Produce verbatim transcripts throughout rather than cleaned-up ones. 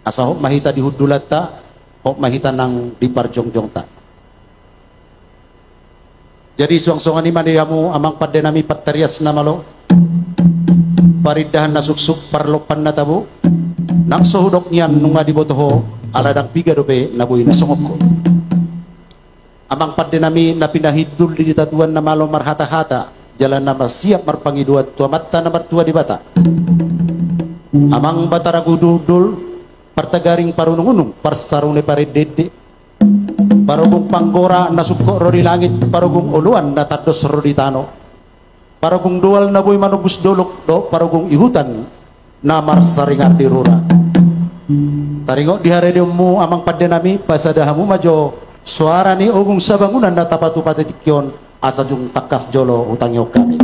Asa hot ma hita di hundulanta, hot ma hita nang di parjongjongta. Jadi suang songon i ma di hamu amang pande nami, partarias na malo, parindahan na suksuk, parlompan na tabo, nang so hudok nian nunga diboto ho, ala ndang piga dope na boi na songon ho. Amang pande nami na pinahindul di hita tuan na malo marhata-hata, jala na masiap marpangidoan tu Amanta na martua Debata. Amang Batara Guru Hundul, partagaring parunung-unung, parsarune parende-ende, parogung panggora na sungkot ro di langit, parogung oloan na tandos ro di tano, parogung doal na boi manombus dolok, dohot parogung ihutan na marsaringar di rura. Taringot di haredeonmu amang pande nami, pasada hamu ma jo soara ni ogung sabangunan na tapatupa di tingki on, asa dung tangkas jolo hutangihon hami.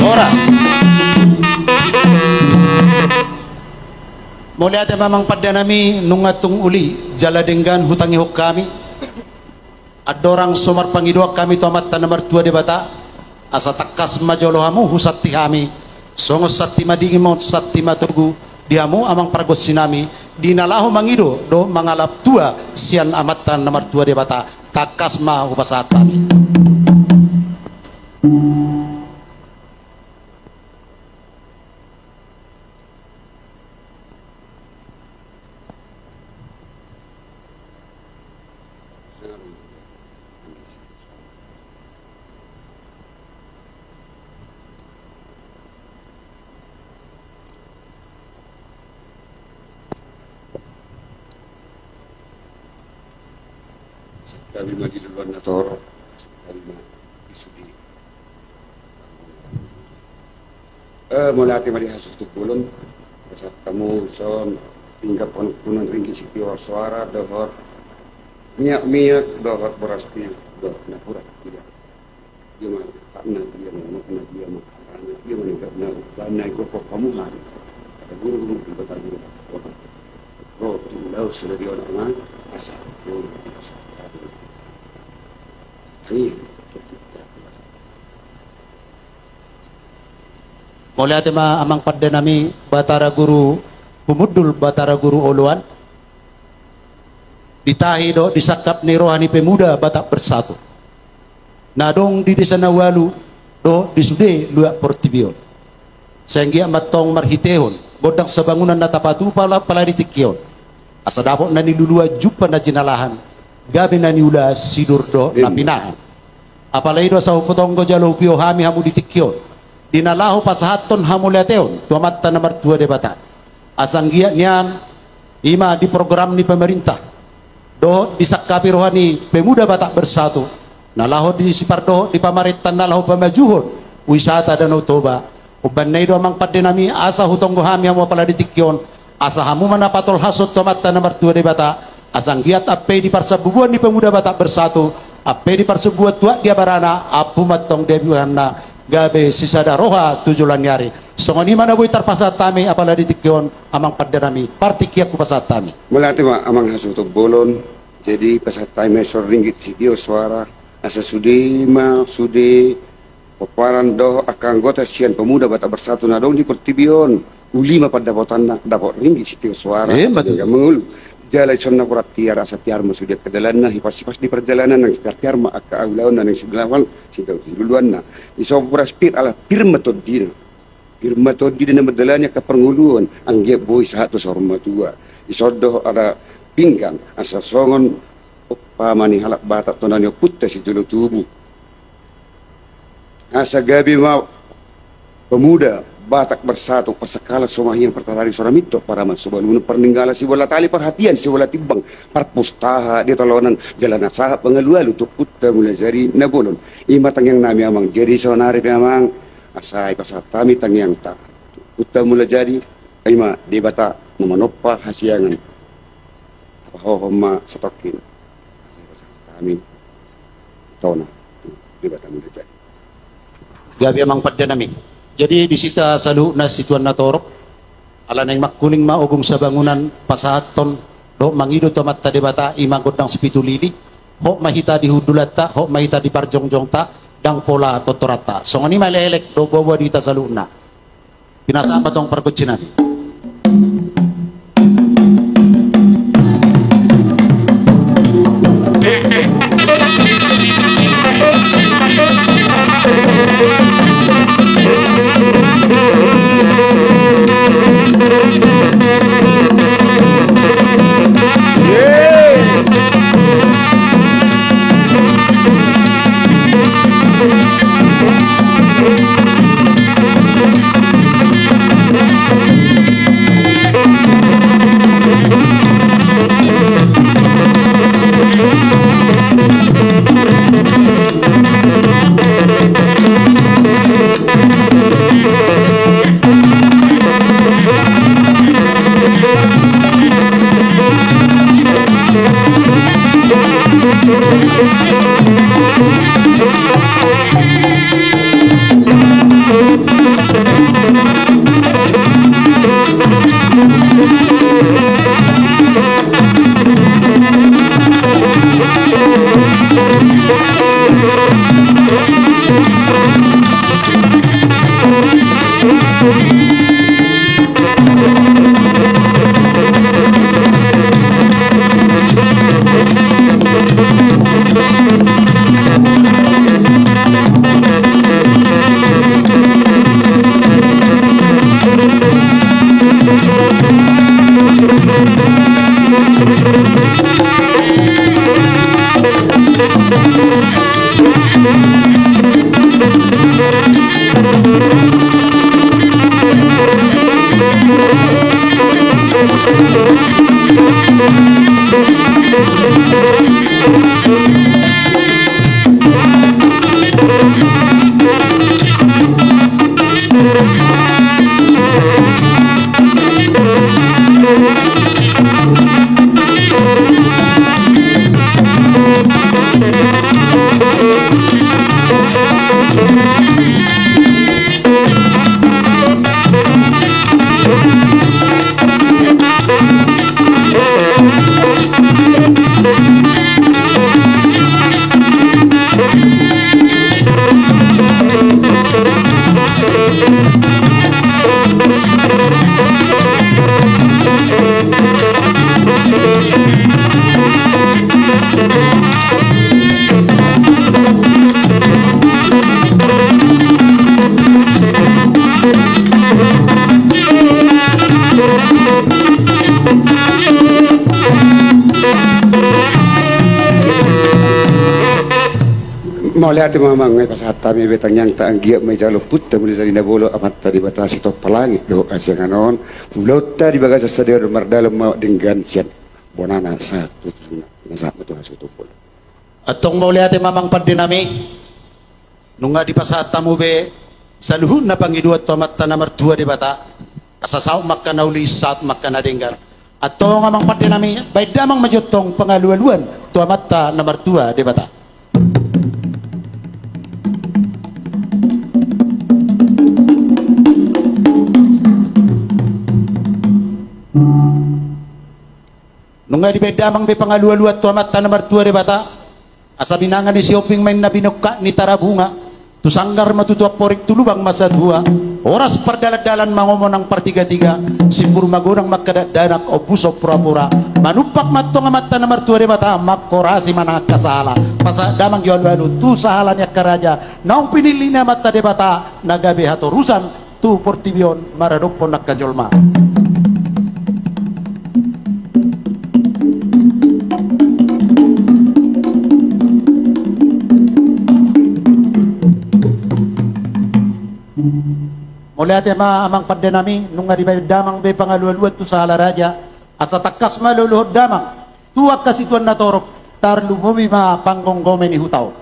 Horas. Mauliate ma amang pande nami, nunga tung uli jala denggan hutangihon hami. Andorang so marpangidoan hami tu Amanta na martua Debata, asa tangkas ma jolo hamu husanti hami, songon santi madingin ma, santi matogu, di hamu amang pargonsi nami, di na laho mangido dohot mangalap tua sian Amanta na martua Debata, tangkas ma hupasahat hami. Santabi ma di luluan na torop, santabi ma di sude. Eh, mauliate ma di hasuhuton bolon. Pasahat hamu son pinggan panungkunan ringgit sitio soara dohot miak-miak dohot boras piak dohot napuran. Ia ma hakna, ia ma unokna, ia ma harana, ia ma nidokna, bana i gokhon hamu hami. Ada guru-guru di kota guru. Ro tu ulaon sadari on ma asa guru asa. Amin. Mauliate ma amang pande nami, Batara Guru Humundul, Batara Guru Oloan. Di tahi dohot di sangkap ni roha ni pemuda Batak Bersatu na adong di desa na ualu dohot di sude luat portibi on. Sai anggiat ma antong marhitehon gondang sabangunan na tapatupa apala di tingki on, asa dapot na niluluan jumpa na jinalahan, gabe na niula sidur dohot na pinahan. Apala i do asa hupotonggo jala hupio hami hamu di tingki on, di na laho pasahathon hamauliateon tu Amanta na martua Debata. Asa anggiat nian, i ma di program ni pemerintah dohot disangkapi roha ni pemuda Batak Bersatu, na laho disipardohot di pamarenta na laho pamajuhon wisata Danau Toba. Umbahen na i do amang pande nami, asa hutonggo hami hamu apala di tingki on, asa hamu ma na patolhashon tu Amanta na martua Debata, asa anggiat ampe di parsambubuan ni pemuda Batak Bersatu, ampe di parsambubuan tuak di abarana, ampu ma antong di abihanna, gabe sisada roha tu joloan ni ari. Songon i ma na boi tarpasahat hami apala di tingki on, amang pande nami, partingkian hupasahat hami. Mauliate ma amang hasuhuton bolon. Jadi pasahat hami ma son ringgit sitio soara, asa sude ma sude pomparan dohot angka anggota sian pemuda Batak Bersatu na adong di portibi on, uli ma pandapotanna, dapot ringgit sitio soara. Ima tutu. Mangolu. Jala ison na hurang tiar, asa tiar ma sude angka dalanna, hipas-hipas di parjalanan, nang tiar-tiar ma angka ulaonna, nang sidalahan siduluanna. Ison boras pir ala pir ma tondina. Pir ma tondina na mandalani angka parngoluon, anggiat boi sahat tu saur matua. Ison dohot ala pinggan, asa songon umpama ni halak Batak tona ni ompunta sijolo tubu. Asa gabe ma pemuda Batak Bersatu, parsangkalan so mahiang, partarading so ra mintor, paraman so balunon, parninggalan sibola tali, parhatian sibola timbang, parpustaha di tolonan, jala na sahat pangalualu tu ompunta Mulajadi Nabolon. I ma tangiang nami amang. Jadi saonari pe amang, asa hupasahat hami tangiangta tu ompunta Mulajadi, i ma Debata na manompa hasiangan. pahohom ma satongkin. Asa dipasahat hami tona tu Debata Mulajadi. Gabe amang pande nami. Jadi di hita saluhutna situan na torop, ala naeng mangkuling ma ogung sabangunan pasahathon dohot mangido tu Amanta Debata, i ma gondang sipitu lili. Hot ma hita di hundulanta, hot ma hita di parjongjongta, ndang pola tortoranta. Songon i ma elek-elek dohot boa-boa di hita saluhutna. Pinasahat ma tong pargonsi nami. Mauliate ma amang, ai pasahat hami be tangiangta, anggiat ma dijalo ompunta Mulajadi Nabolon Amanta Debata sitompa langit dohot hasiangan on. Ulaonta di bagasan sadari on mardalan ma denggan sian bonana sahat tu untungna. Pasahat ma tu hasuhuton bolon. Antong mauliate ma amang pande nami. Nunga dipasahat hamu be saluhutna pangidoan tu Amanta na martua Debata. Asa saut ma angka na uli, saut ma angka na denggan. Antong amang pande nami, baen damang ma jo tong pangalualuan tu Amanta na martua Debata. Nunga dibaen damang be pangalualuan tu Amanta na martua Debata. Asa binanga ni Sihombing ma inna binongkak ni Tarabunga. Tu sanggar ma tutu amporik, tu lubang ma satua. Horas pardalandalan mangomo nang partigatiga. Simpur magodang ma angka dakdanak, ombus ompurapura. Manumpak ma antong Amanta na martua Debata, manghorasi ma nang angka sahala. Pasahat damang jo alualu tu sahala ni angka raja naung pinillit ni Amanta Debata na gabe hatorusan tu portibi on maradophon angka jolma. Mauliate ma amang pande nami, nunga dibaen damang be pangalualuan tu sahala raja, asa tangkas ma luluhon damang tu angka situan na torop, tarlumobi ma panggomgomi ni huta on.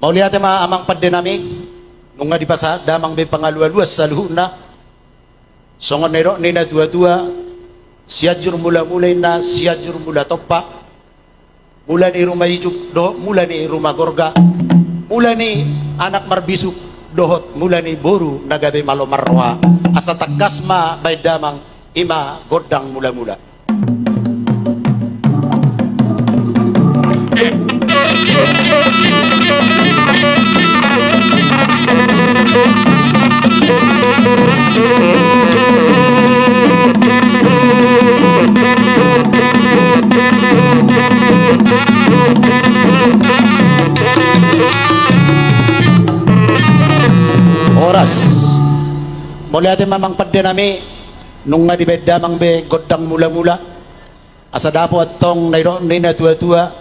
Mauliate ma amang pande nami, nunga dipasahat damang be pangalualuan saluhutna. Songon na nidok ni na tuatua, Sianjur Mulamula inna, Sianjur Mula Tompa, mula ni ruma ijuk dohot mula ni ruma gorga, mula ni anak marbisuk dohot mula ni boru na gabe malo marroha. Asa tangkas ma baen damang, i ma gondang mulamula. Horas. Mauliate ma amang pande nami, nunga dibaen damang be gondang mulamula. Asa dapot antong na nidok ni na tuatua,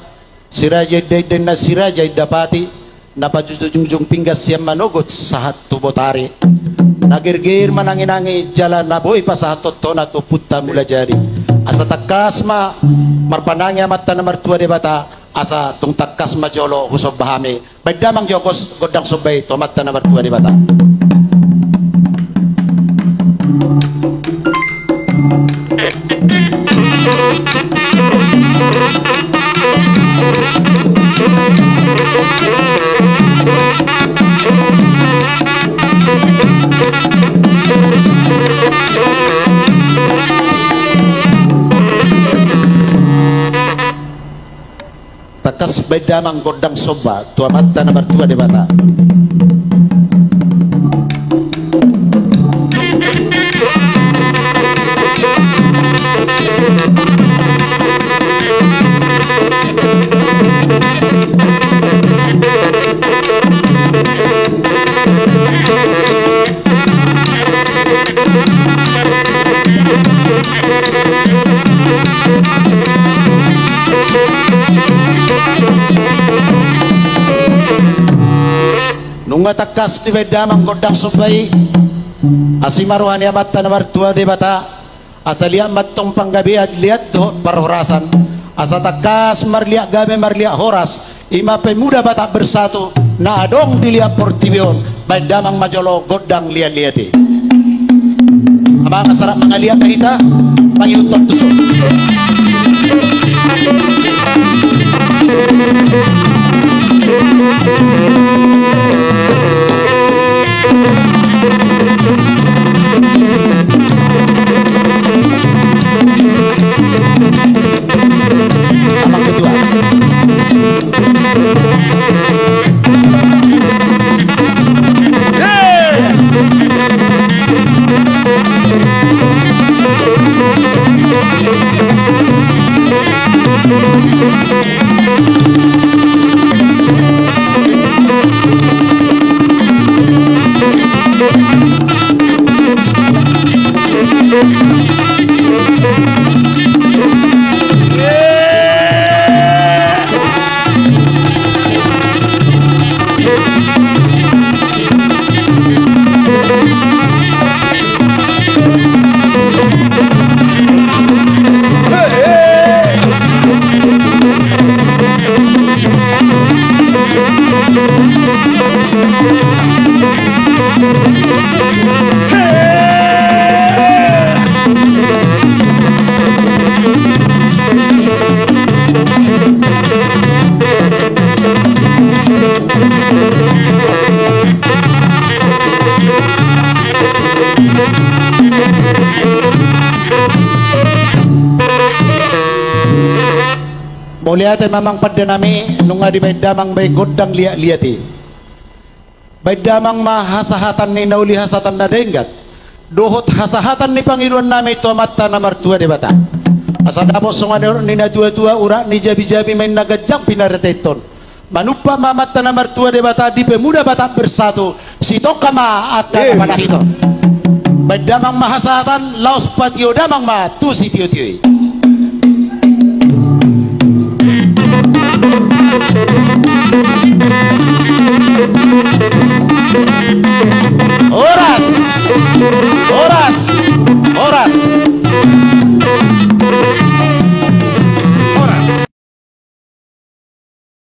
siraja indainda inna siraja inda pati, na pajujungjung pinggan sian manogot sahat tu botari, na gerger mananginangi jala na boi pasahathon tona tu ompunta Mulajadi. Asa tangkas ma marpanangi Amanta na martua Debata, asa tung tangkas ma jolo husomba hami. Baen damang jo gondang somba i tu Amanta na martua Debata. Tangkas baen damang gondang somba tu Amanta na martua Debata. Nunga tangkas dibaen damang gondang somba i, asi ma roha ni Amanta na martua Debata. Asa liat ma antong panggabean, liat dohot parhorasan. Asa tangkas marliat gabe marliat horas, i ma Pemuda Batak Bersatu na adong di liat portibi on. Baen damang ma jolo gondang liatliat i. Amang, asa rap mangaliat ma hita, mangihuthon tuson. Amang ketua. Mauliate ma amang pande nami, nunga dibaen damang be gondang liatliat i. Baen damang ma hasahatan ni na uli hasahatan na denggan dohot hasahatan ni pangidoan nami tu Amanta na martua Debata. Asa dapot songon na nidok ni na tuatua, urat ni jabijabi ma inna ganjang pinaretehon. Manumpak ma Amanta na martua Debata di Pemuda Batak Bersatu, sitongka ma angka na panahiton. Baen damang ma hasahatan, laos patio damang ma tu sitiotio i.